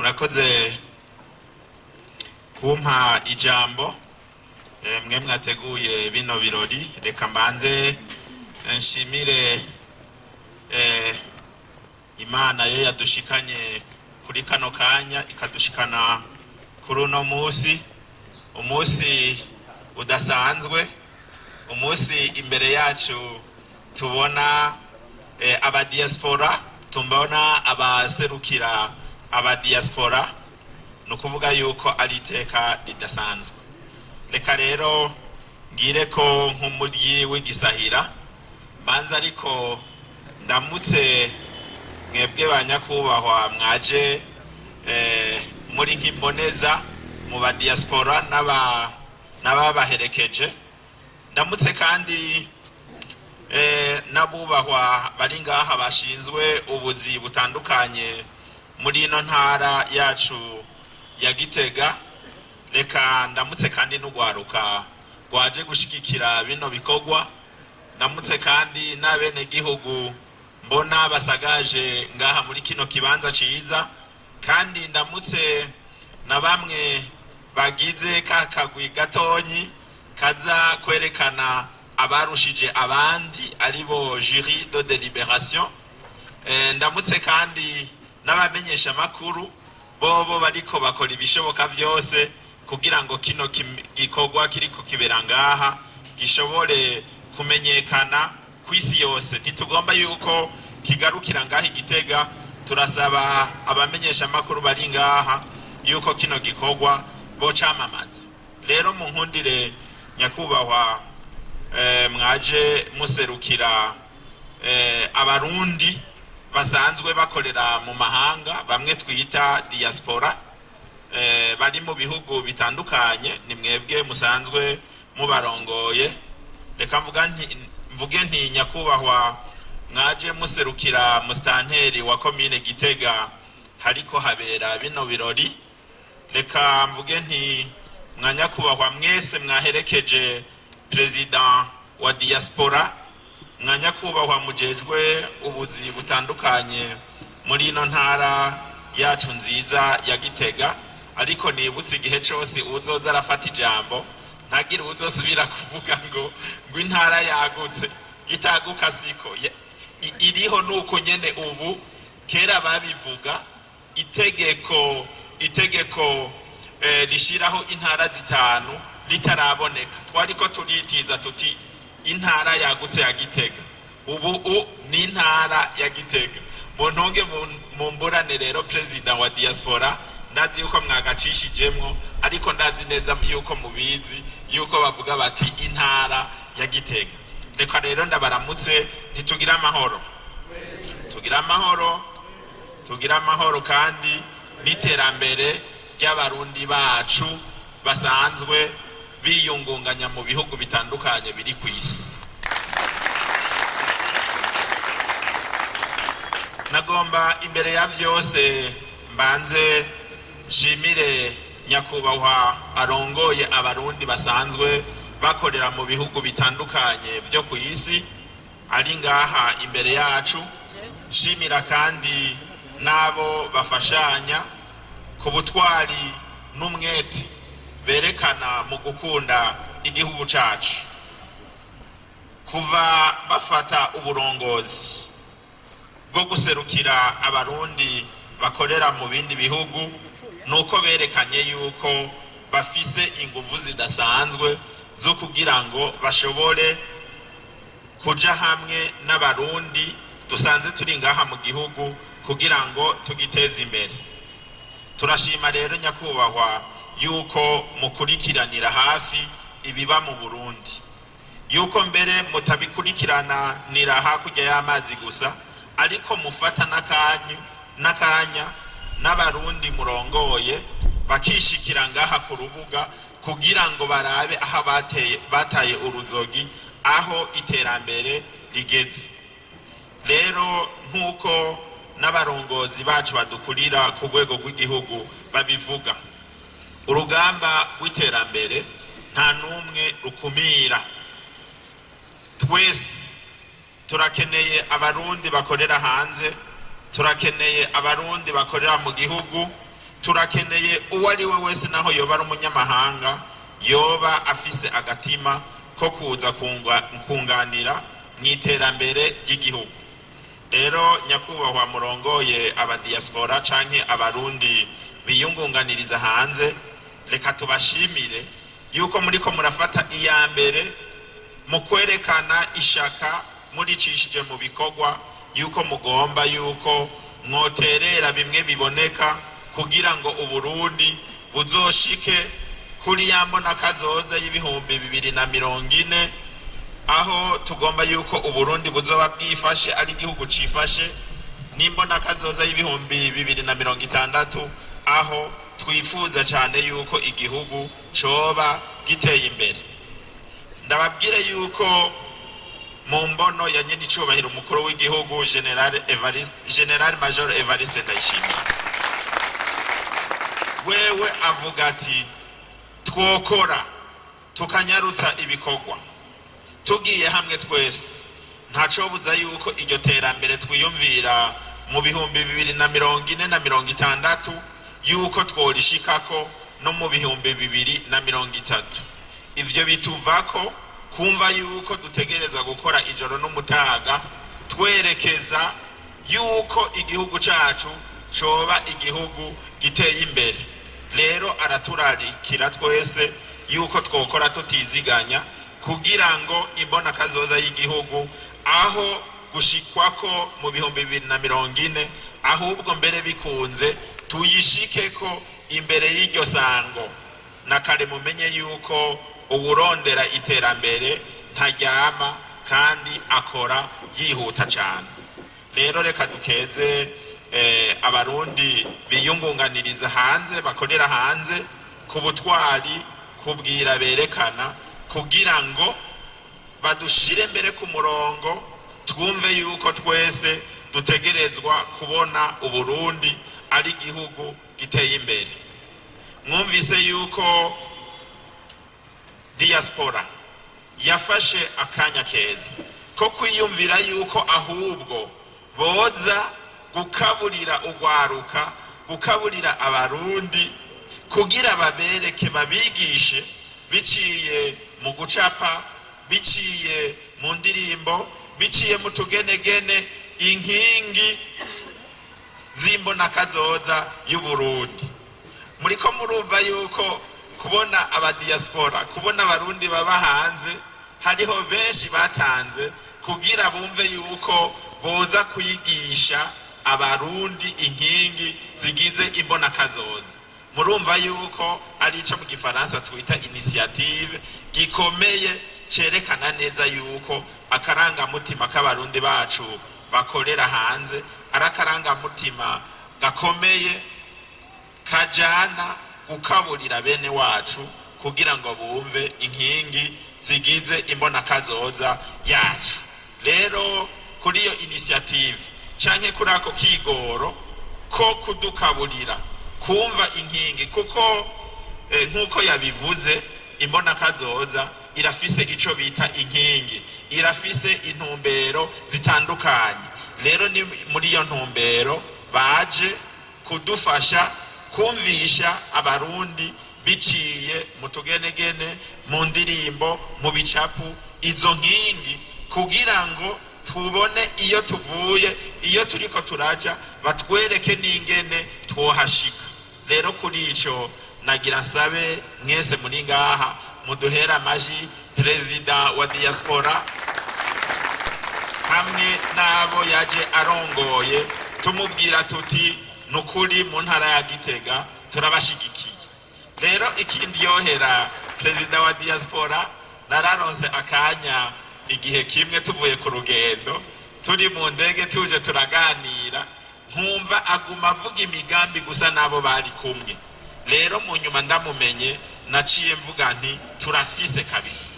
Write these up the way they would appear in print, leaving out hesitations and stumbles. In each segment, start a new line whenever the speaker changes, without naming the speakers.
Murakoze kumpa ijambo. Mwe mwateguye bino birori, reka mbanze nshimire Imana yo yadushikanye kuri kano kanya, ikadushikana kuri uno musi, umunsi udasanzwe, umunsi imbere yacu tubona abadiaspora, tumbona abaserukira abadiaspora. Ni ukuvuga yuko ari iteka ridasanzwe. Reka rero ngire ko nk'umuryi w'igisahira mbanza, ariko ndamutse mwebwe ba nyakubahwa mwaje muri nk'imboneza mu badiaspora n'ababaherekeje. Ndamutse kandi n'abubahwa bari ngaha bashinzwe ubuzi butandukanye muri ino ntara yacu ya Gitega. Reka ndamutse kandi n'urwaruka rwaje gushigikira bino bikorwa. Ndamutse kandi n'abenegihugu mbona basagaje ngaha muri kino kibanza ciza, kandi ndamutse na bamwe bagize ka kagwi gatonyi kaza kwerekana abarushije abandi, aribo jury de délibération. Ndamutse kandi n'abamenyesha makuru bobo bariko bakora ibishoboka vyose kugira ngo kino gikorwa kiriko kibera ngaha gishobore kumenyekana ku isi yose. Ntitugomba yuko kigarukira ngaha Igitega. Turasaba abamenyesha makuru bari ngaha yuko kino gikorwa bocamamaza. Rero mu nkundire, nyakubahwa mwaje muserukira abarundi basanzwe bakorera mu mahanga, bamwe twita diaspora, bari mu bihugu bitandukanye, ni mwebwe musanzwe mubarongoye. Reka mvuge nti nyakubahwa mwaje muserukira musitanteri wa komine Gitega hariko habera bino birori, reka mvuge nti mwa nyakubahwa mwese mwaherekeje perezida wa diaspora, mwa nyakubahwa mujejwe ubuzi butandukanye muri ino ntara yacu nziza ya Gitega. Ariko nibutse, igihe cose uwuzoza arafata ijambo, ntagire uwuzosubira kuvuga ngo intara yagutse. Itaguka siko iriho, nuko nyene ubu. Kera babivuga itegeko rishiraho intara zitanu ritaraboneka, twariko turitiza tuti intara yagutse ya Gitega. Ubu ni intara ya Gitega. Muntunge mumburane rero, perezida wa diaspora, ndazi yuko mwagacishijemwo, ariko ndazi neza yuko mubizi yuko bavuga bati intara ya Gitega. Reka rero ndabaramutse. Ntitugire amahoro, tugire amahoro, tugire amahoro kandi n'iterambere ry'abarundi bacu basanzwe biyungunganya mu bihugu bitandukanye biri ku isi. Nagomba imbere ya vyose mbanze nshimire nyakubahwa arongoye abarundi basanzwe bakorera mu bihugu bitandukanye vyo ku isi ari ngaha imbere yacu, nshimira kandi n'abo bafashanya ku butwari n'umwete berekana mu gukunda igihugu cacu. Kuva bafata uburongozi bwo guserukira abarundi bakorera mu bindi bihugu, nuko berekanye yuko bafise inguvu zidasanzwe zo kugira ngo bashobore kuja hamwe n'abarundi dusanze turi ngaha mu gihugu kugira ngo tugiteze imbere. Turashima rero, nyakubahwa, yuko mukurikiranira hafi ibiba mu Burundi, yuko mbere mutabikurikiranira hakurya y'amazi gusa, ariko mufata n'akanyu n'akanya n'abarundi murongoye bakishikira ngaha ku rubuga kugira ngo barabe aho bataye uruzogi, aho iterambere rigeze. Rero nk'uko n'abarongozi bacu badukurira ku rwego rw'igihugu babivuga, urugamba rw'iterambere nta n'umwe rukumira. Twese turakeneye abarundi bakorera hanze, turakeneye abarundi bakorera mu gihugu. Turakeneye uwo ari we wese, naho yoba ari umunyamahanga, yoba afise agatima ko kuza kunganira mu iterambere ry'igihugu. Rero nyakubahwa murongoye abadiaspora canke Abarundi biyungunganiriza hanze, reka tubashimire yuko muriko murafata iya mbere mu kwerekana ishaka muricishije mu bikorwa, yuko mugomba yuko mwoterera bimwe biboneka kugira ngo Uburundi buzoshike kuri ya mbona kazoza y'2040, aho tugomba yuko Uburundi buzoba bwifashe, ari igihugu cifashe, n'imbona kazoza y'2060, aho twifuza cyane yuko igihugu coba giteye imbere. Ndababwire yuko mu mbono ya nyenicubahiro umukuru w'igihugu, General Evariste, General Major Evariste Ndayishimiye, wewe avuga ati twokora tukanyarutsa ibikorwa tugiye hamwe twese, ntacobuza yuko iryo terambere twiyumvira mu 2040 na 60, yuko tworishikako no mu 2030. Ivyo bituvako kumva yuko dutegereza gukora ijoro n'umutaga, twerekeza yuko igihugu cacu coba igihugu giteye imbere. Rero araturarikira twese yuko twokora tutiziganya kugira ngo imbona kazoza y'igihugu, aho gushikwako mu 2040, ahubwo mbere bikunze tuyishikeko imbere y'iryo sango. Na kare mumenye yuko uwurondera iterambere ntaryama kandi akora yihuta cyane. Rero reka dukeze Abarundi biyungunganiriza hanze, bakorera hanze, ku butwari kubwira berekana kugira ngo badushire mbere ku murongo, twumve yuko twese dutegerezwa kubona Uburundi ari igihugu giteye imbere. Mwumvise yuko diaspora yafashe akanya keza ko kwiyumvira yuko ahubwo boza gukaburira ugwaruka, gukaburira Abarundi, kugira babereke, babigishe biciye mu gucapa, biciye mu ndirimbo, biciye mu tugenegene, inkingi z'imbonakazoza y'Uburundi. Muriko murumva yuko kubona abadiaspora, kubona Abarundi baba hanze, hariho benshi batanze kugira bumve yuko boza kwigisha Abarundi inkingi zigize imbonakazoza. Murumva yuko ari ico mu Gifaransa twita initiative gikomeye, cerekana neza yuko akarangamutima k'Abarundi bacu bakorera hanze ari akarangamutima gakomeye kajana gukaburira bene wacu kugira ngo bumve inkingi zigize imbonakazoza yacu. Rero kuri iyo initiative canke kuri ako kigoro ko kudukaburira kumva inkingi, kuko nk'uko yabivuze, imbonakazoza irafise ico bita inkingi, irafise intumbero zitandukanye. Rero ni muri iyo ntumbero baje kudufasha kumvisha Abarundi biciye mu tugenegene, mu ndirimbo, mu bicapu, izo nkingi, kugira ngo tubone iyo tuvuye, iyo turiko turaja, batwereke n'ingene twohashika. Rero kuri ico nagira nsabe mwese muri ngaha muduhera amaji perezida wa diaspora hamwe n'abo yaje arongoye, tumubwira tuti nukuri mu ntara ya Gitega turabashigikiye. Rero ikindi yohera perezida wa diaspora, nararonse akanya igihe kimwe tuvuye ku rugendo, turi mu ndege tuje turaganira, nkumva aguma avuga imigambi gusa n'abo bari kumwe. Rero mu nyuma ndamumenye, naciye mvuga nti turafise kabisa,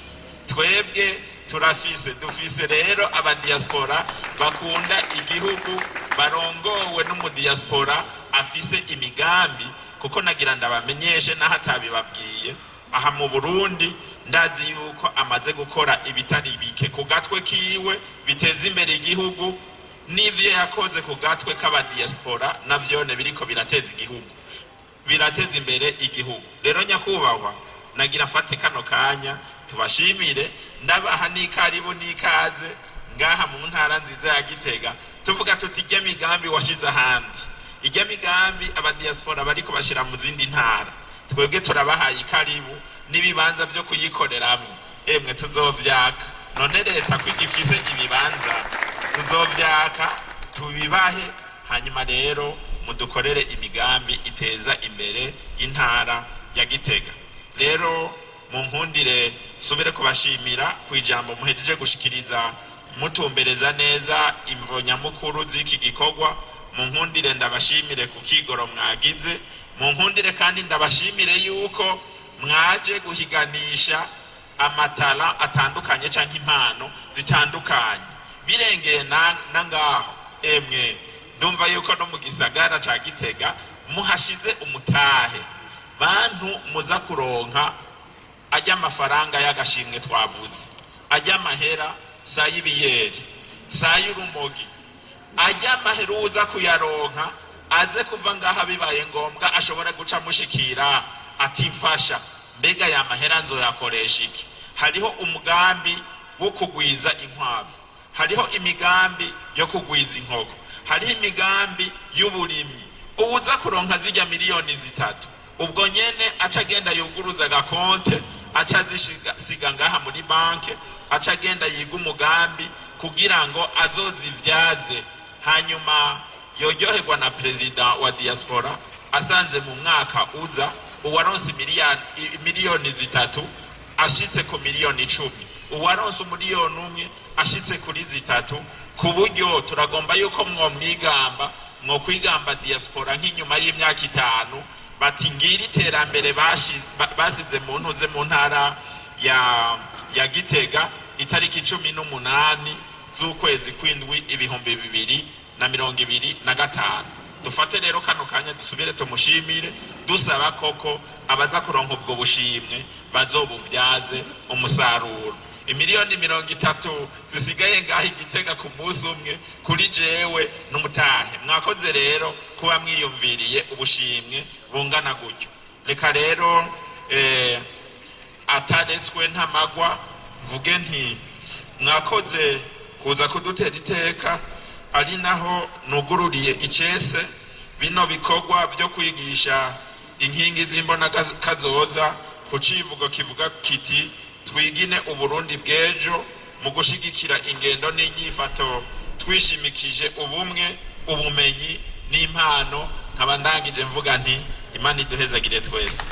twebwe turafise, dufise rero abadiaspora bakunda igihugu, barongowe n'umudiaspora afise imigambi. Kuko nagira ndabamenyeshe, naho atabibabwiye, aha mu Burundi ndazi yuko amaze gukora ibitari bike ku gatwe kiwe biteza imbere igihugu, n'ivyo yakoze ku gatwe k'abadiaspora navyone biriko birateza igihugu. Birateza imbere igihugu. Rero nyakubahwa, nagira mfate kano kanya tubashimire, ndabaha n'ikaribu n'ikaze ngaha mu ntara nziza ya Gitega. Tuvuga tuti ijya migambi washize ahandi, ijya migambi abadiaspora bariko bashyira mu zindi ntara, twebwe turabahaye ikaribu n'ibibanza byo kuyikoreramwo. Emwe, tuzovyaka. None leta ko igifise ibibanza, tuzovyaka tubibahe, hanyuma rero mudukorere imigambi iteza imbere intara ya Gitega. Rero munkundire subire kubashimira ku ijambo muhejeje gushikiriza, mutumbereza neza imvo nyamukuru z'iki gikorwa. Munkundire ndabashimire ku kigoro mwagize. Munkundire kandi ndabashimire yuko mwaje guhiganisha amatara atandukanye canke impano zitandukanye. Birengeye na ngaho, emwe, ndumva yuko no mu gisagara ca Gitega muhashize umutahe. Bantu muza kuronka ajya amafaranga y'agashimwe twavuze, ajya amahera sa y'ibiyeri, sa y'urumogi, ajya amahera, uza kuyaronka aze kuva ngaha, bibaye ngombwa ashobora guca mushikira ati: "Mfasha, mbega ya mahera nzoyakoresha iki?" Hariho umugambi wo kugwiza inkwavu, hariho imigambi yo kugwiza inkoko, hariho imigambi y'uburimyi. Uwuza kuronka zijya miliyoni 3, ubwo nyene aca agenda yuguruza agakonte, aca azisiga ngaha muri banke, aca agenda yiga umugambi kugira ngo azozivyaze. Hanyuma yoryoherwa na perezida wa diaspora asanze mu mwaka uza uwaronse miliyoni 3 ashitse ku miliyoni 10, uwaronse 1 umuriyoni ashitse kuri 3, ku buryo turagomba yuko mwomwigamba, mwokwigamba diaspora nk'inyuma y'imyaka 5, bati: "Ngira iterambere basize mu ntuze mu ntara ya Gitega itariki 18 z'ukwezi kw'indwi 2025." Dufate rero kano kanya dusubire tumushimire, dusaba koko abaza kuronka ubwo bushimwe bazobuvyaze umusaruro. Imiliyoni 30 zisigaye ngaho Igitega ku munsi umwe, kuri jewe n'umutahe. Mwakoze rero kuba mwiyumviriye ubushimwe bungana gutyo. Reka rero ataretswe ntamagwa, mvuge nti mwakoze kuza kudutera iteka, ari naho nugururiye icese bino bikorwa byo kwigisha inkingi z'imbonakazoza ku civugo kivuga kiti: "Twigine Uburundi bw'ejo mu gushigikira ingendo n'inyifato, twishimikije ubumwe, ubumenyi n'impano." Nkaba ndangije mvuga nti: Imana iduhezagire twese.